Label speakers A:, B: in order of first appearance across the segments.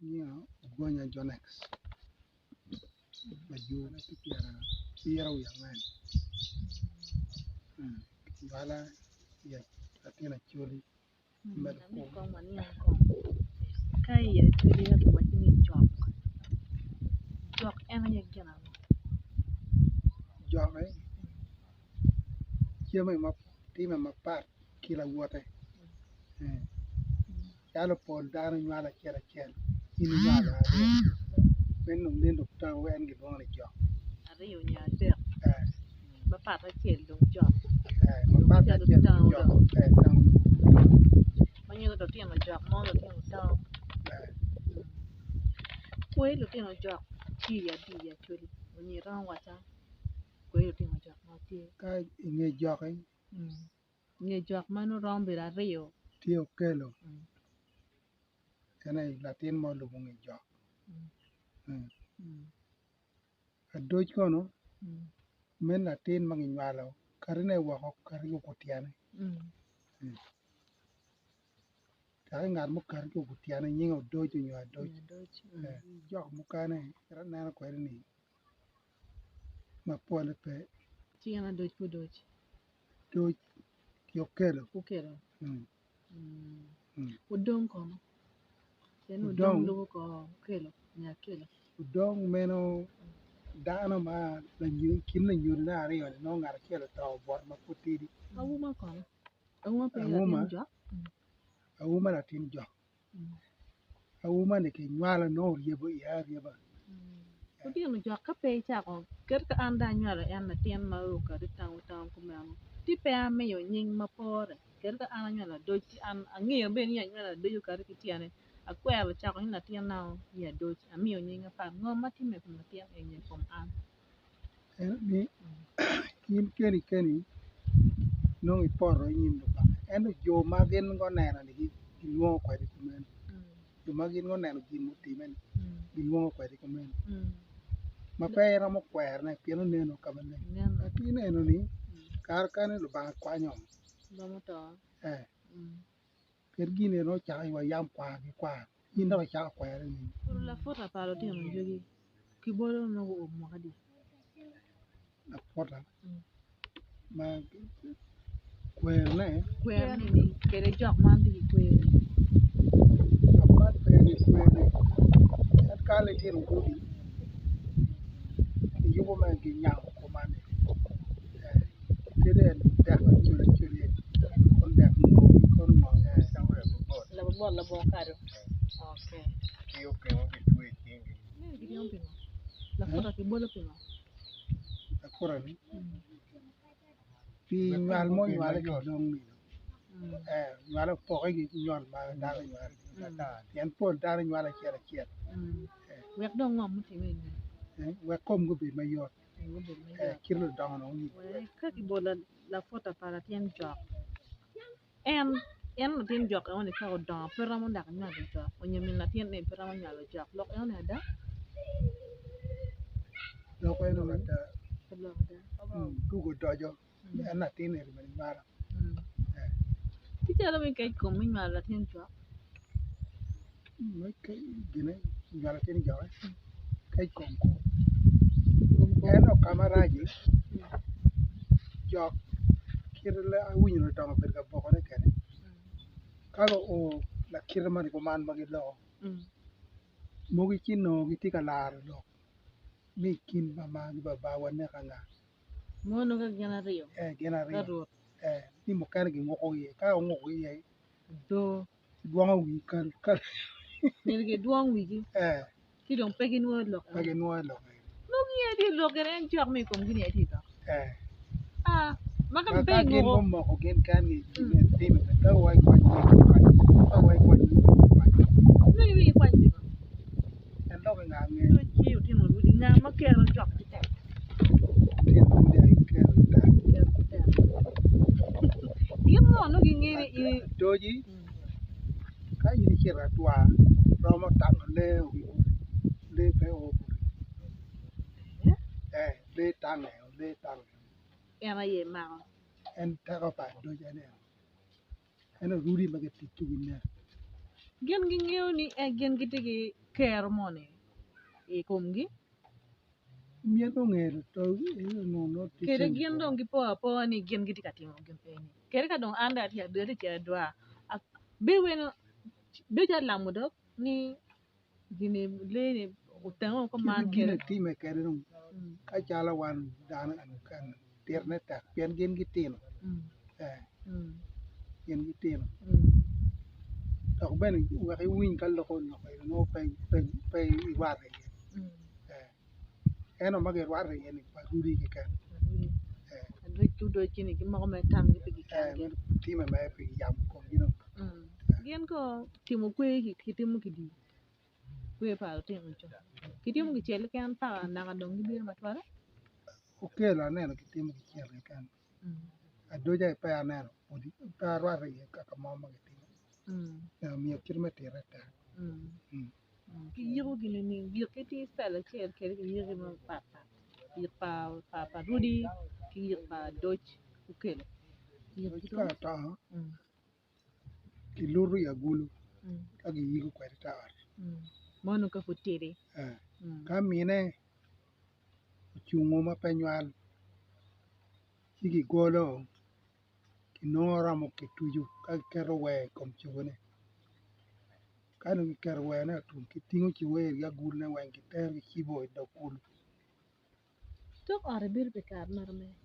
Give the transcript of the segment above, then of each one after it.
A: Nyinga Ogonya Jonex lajur tye pyerabiro wiye angwen kinywala i latin acholi
B: Ka i acholi ka kiwaco ni jok, jok en aye gin ango?
A: Jok jami ma time mapat ki lawote calo pol dano nywalo acel acel in inywalo aryo meno dong en gilwongo ni jok
B: Aryo nyo adek mapat acel dong jok
A: mapat acel dong jok
B: ma nyuto lutino jok mo lutino tango kwer lutino jok tye i adi acholi nyo iromo wacca kwer lutino jok mo tye
A: Ka inge joki
B: Nge jok ma nongo romo bedo aryo.
A: Tye okelo en aye latin ma olubo nge jok adoc kono meno latin ma kinywalo katine woko kati ki kutyene dok ngat ma okati ki kutyene nyinge odoc nyo adoc jok mukene kit ma aneno kwede ni ma pole pe.
B: Ci en adoc ki odoc.
A: Odoc ki okelo.
B: Okelo. Odong kono? Pien odong lubo kor okelo nyo akelo.
A: Odong meno dano ma i kin lunyodone aryo-ni nongo ngat acel oto obwot ma pud tidi.
B: Auma kono? Auma pe latin jok?
A: Auma latin jok. Auma-ni kinywalo nongo oryebo iye aryeba.
B: Lutino jok ka pe icako kit ka an dong anywalo en latin ma okati tango tango kumeno ci pe amiyo nying ma pore kit ka an anywalo adoc ci an angeyo bene ni anywalo adoc okati ki tyene akwero cako ni latinna ni adoc amiyo nying apat ngo ma timme i kom latin eni i kom an.
A: Eno ni in keni keni nongo ipoto i nyim Lubanga ento jo ma gin guneno-ni gilwongo kwede kumeno jo ma gin guneno gin mutimme-ni gilwongo kwede kumeno ma pe iromo kwerone pien oneno ka maleng latin eno-ni kare kene Lubanga kwanyo pien gin eno ocako wa yam kwar ki kwar. In dok icako kwere nining?
B: Puro laputa pa lutino jogi ki bolo nongo guo mwaka adi?
A: Laputa ma kwerone
B: Kwerone ni kede jok man tye ki kwer.
A: Jok man pe ki kwer-ri en ka litino gudi giyubo mere ginyango kuman-ni kadi en dek acel acel kono dek kono ngo
B: Labobot labongo kado. Okay. Laputa kibolo pingo?
A: Laputa-ni pi nywal ma onywale ki dong nywale opoke ki nywal ma dano nywalo pien pol dano nywalo acel acel
B: Wek dong ngo mutimme i ngeye?
A: wek komgi obed mayot. Kit ludongo
B: Ka kibolo laputa pa latin jok en en latin jok enoni ka odongo pe romo dok nywalo jok onyo min latin eni pe romo nywalo jok lok enoni ada?
A: Lok enoni ada tugo odoco en latin eni bene nywalo.
B: Tye calo me kec kom me nywalo latin jok.
A: Me gine nywalo latin jok kec kom kwo ento ka maraci jok kit ma awinyo ludongo obedo ka bokone kwede ka guo lakite moni kuman ma giloko mogo ci nongo gitye ka laro lok ni i kin mamagi babawa nek anga
B: Mono ka gin aryo
A: gin aryo
B: ka rwot
A: ni mukene ginguko iye ka onguko iye
B: doo
A: dwongo wii kal kal
B: myero gidwong wigi ci dong pe ginwoyo lok
A: pe ginwoyo lok
B: nongo gin tye lok gire en cok ma i komgi ni aye tye lok ma ka
A: ma
B: pe
A: ka gin
B: inguko
A: gumoko gin kengi gin time bene ka wa ikwany wigi ikwany ka wa ikwany wigi ikwany
B: nongo iwinyo ikwany pingo
A: en dok nga nge
B: ci otimo rudi nga ma kero cok ki tek
A: otimo rudi aye kero ki tek
B: kero ki tek gin ngo nongo gingeyo ni in
A: Adoji ka in icito atwa romo tango lee lee pe o boti ee lee tange lee tange
B: en aye mako
A: en teko pa adoji ene ento rudi ma gitye ki nek.
B: Gin gingeyo ni gin gitye ki. kero moni i komgi.
A: Myero onge to onongo tye
B: Kede gin dong gipo apoa ni gin gitye ka timo gin eni. Kede ka dong an dong atye atye cito adwar, bedo weno bedo calo lamo dog ni gini lee ni otengo kuman
A: Kit gin etime kwede dong ka calo wan dano eni titone tek pien gin gitino gin gitino dok bene wek iwiny ka loko lok eni nongo pe irwate iye ento ma girwate iye ni pa rudi keken time mere pi yamo komgi dong.
B: Gin ko timo kwer kitimo kidi kwer pa lutino co kitimo kicel keken paka naka dong gibino matwal.
A: Okello aneno kitimo kicel keken adoca aye pe aneno pudi pe arwatte iye kaka mo ma kitimo omiyo kit me tite tek.
B: Kiyiko gin nining? Yik-ki tye citayil acel kede kiyiko mapat pat yik pa rudi ki yik pa adoc okelo.
A: Adoc ka oto kiluto i agulu ka giyiko kwede i te ot.
B: Meno ka pud tidi.
A: Ka mine ocungo ma pe nywal ci kigolo kinongo oromo kituco ka kiketo weer i kom cogone ka dong kiketo weerne otum kitingo ci weer ki agulune weng kitero kicibo i dog kulu.
B: Tok ot bedo pi kare marom mene?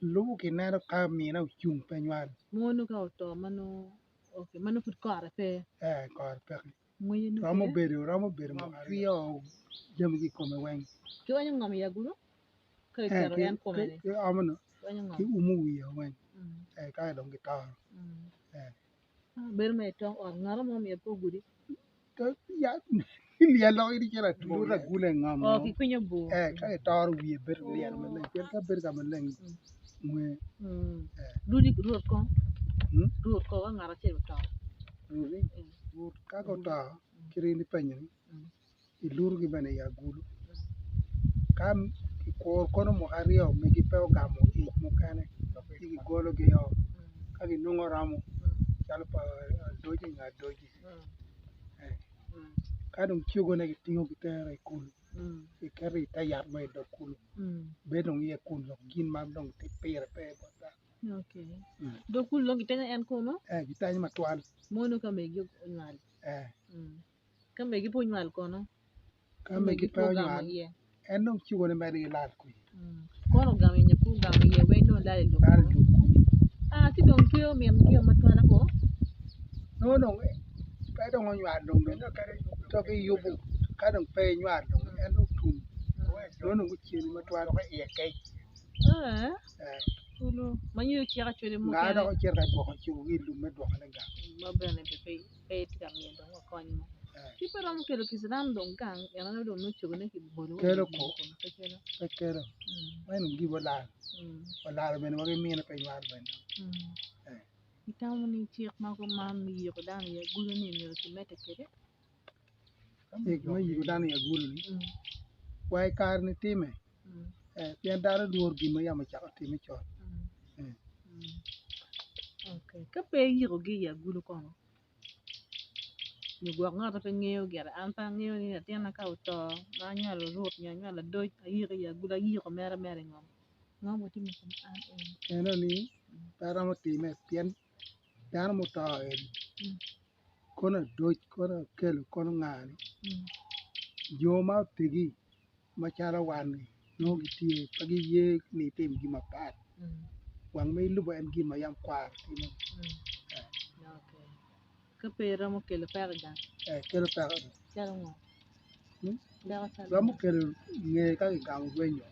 A: Lubo kineno ka mine ocung pe nywal.
B: Mono ka oto ma nongo pud kore pe.
A: Ee kore peke. Romo bedo romo bedo mwaka aryo jami ki i kome weng.
B: Kionyo ngom i agulu ka kiketo en kome ni.
A: Kiomo no kiumo wiye weng ka dong kitoro.
B: Bedo mere i tok ot ngat mo myero pe ogudi.
A: Lyel dok in icito atuto agulu i ngom
B: Oo kikwinyo bur.
A: Ka kitoro wiye bedo lyel maleng pien ka bedo ka maleng ngwe.
B: Rudi rwot kong rwot kong ka ngat acel oto.
A: Rwot ka guto kit ma ipenyo ni ilutogi bene i agulu ka kikuro kono mwaka aryo megi pe ogamo ic mukene ci kigologio ka ginongo oromo calo pa adoci nyo adoci ka dong cogone kitingo kitero i kulu kiketo i te yat mo i dog kulu bedo dong iye kun dok gin ma dong pire pe bot dano.
B: Dog kulu dong kitenyo en kunu?
A: Kitenyo matwal.
B: Mono ka megi onywal? Ka megi pe onywal kono?
A: Ka megi pe onywal, en dong cogone mere ki lal kwede.
B: Kono ogamo iye nyo pe ogamo iye weng dong lal i lum kunu. Aa ci dong tweyo min gin matwala ko?
A: Nongo dong pe dong onywal dong to kiyubo ka dong pe enywal dong en dong otum nongo dong oceli matwal.
B: Ee, ma nyo cik acwali
A: Nga
B: mukene
A: dok ocito ka dwoko cogo ki i lum me dwokone gang.
B: Ma bene pe tye ka miyo dong wakony mo. Ci pe romo kelo kiciran dong gang en aye dong nongo cogone kibolo
A: Kelo ko, pe kelo. Meno gibo lal, olalo bene wa gimine pe nywalo bene.
B: Itamo ni cik ma kuman me yiko dano i agulu ni myero kimedde kwede?
A: Cik me yiko dano i agulu ni wa i kare ni time pien dano lworo gin ma yam ocako time con.
B: Ka pe iyikogi i agulu kono nyo gwok ngat ma pe ngeyo gire an pe angeyo ni latinna ka oto ma anywalo Ruth nyo anywalo Adoc ayiko i agulu ayiko mere mere i ngom ngo ma wutimo i kom an eni?
A: Eno ni pe romo time pien dano muto eni kono adoc kono akelo kono nga-ni jo ma otegi macalo wan-ni nongo gitye pe giye ni itim gin mapat wang ma ilubo en gin ma yam kwaro timo
B: Ka pe iromo kelo peko i gang.
A: Kelo peko.
B: Calo ngo?
A: Romo kelo nge ka kigamo rwenyo.